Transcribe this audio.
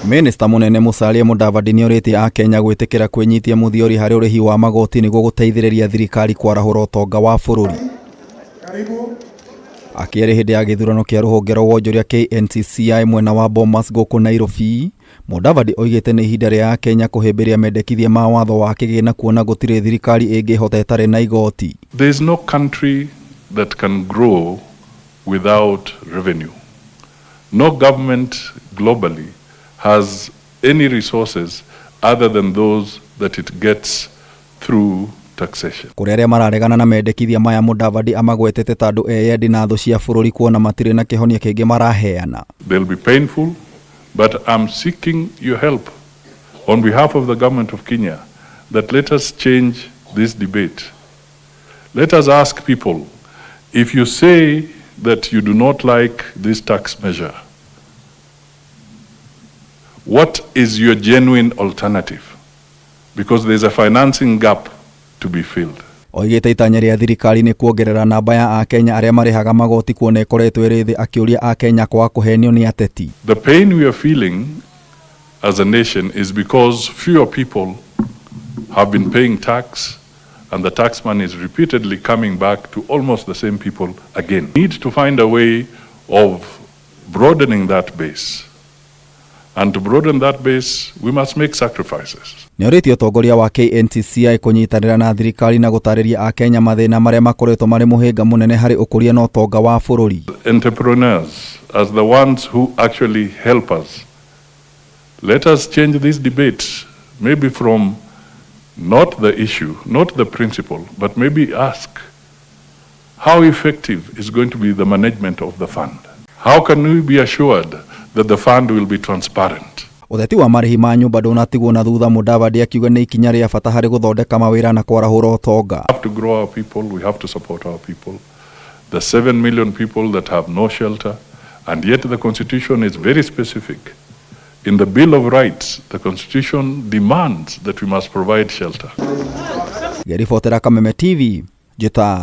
Minista munene Musalia Mudavadi nĩorĩtie akenya gwĩtĩkĩra kwĩnyitia mũthiori harĩ ũrĩhi wa magoti nĩguo gũteithĩrĩria thirikari kwarahũra ũtonga wa bũrũri. Akĩaria hĩndĩ ya gĩthurano kĩa rũhonge rwa wonjoria KNCCI mwena wa Bomas gũkũ Nairobi, Mudavadi oigĩte nĩ ihinda rĩa akenya kũhĩmbĩria mendekithia ma watho wa kĩgĩna kuona gũtirĩ thirikari ĩngĩhota ĩtarĩ na igoti. There is no country that can grow without revenue. No government globally has any resources other than those that it gets through taxation. Kũrĩ arĩa mararegana na mendekithia maya, Mudavadi amagwetete ta andũ eyendi na thũ cia bũrũri kuona matirĩ na kĩhonia kĩngĩ maraheana. They'll be painful, but I'm seeking your help on behalf of the government of Kenya that let us change this debate. Let us ask people, if you say that you do not like this tax measure, what is your genuine alternative? Because there's a financing gap to be filled. Oigĩte itanya rĩa thirikari nĩ kuongerera namba ya akenya arĩa marĩhaga magoti kuona ĩkoretwo ĩrĩ thĩ, akĩũria akenya kwaga kũhenio nĩ ateti. The pain we are feeling as a nation is because fewer people have been paying tax, and the tax money is repeatedly coming back to almost the same people again. We need to find a way of broadening that base. And to broaden that base, we must make sacrifices. Nĩorĩtie ũtongoria wa KNCCI kũnyitanĩra na thirikari na gũtarĩria akenya mathĩna marĩa makoretwo marĩ mũhĩnga mũnene harĩ ũkũria na ũtonga wa bũrũri. Entrepreneurs, as the ones who actually help us, let us change this debate, maybe from not the issue, not the principle, but maybe ask how effective is going to be the management of the fund? How can we be assured that the fund will be transparent? Ũteti wa marĩhi ma nyũmba ndũnatigwo na thutha, Mudavadi akiuga nĩ ikinya rĩa bata harĩ gũthondeka mawĩra na kwarahũra ũtonga. We have to grow our people, we have to support our people. The 7 million people that have no shelter, and yet the Constitution is very specific. In the Bill of Rights, the Constitution demands that we must provide shelter. Ngĩribotera Kameme TV, Njĩta.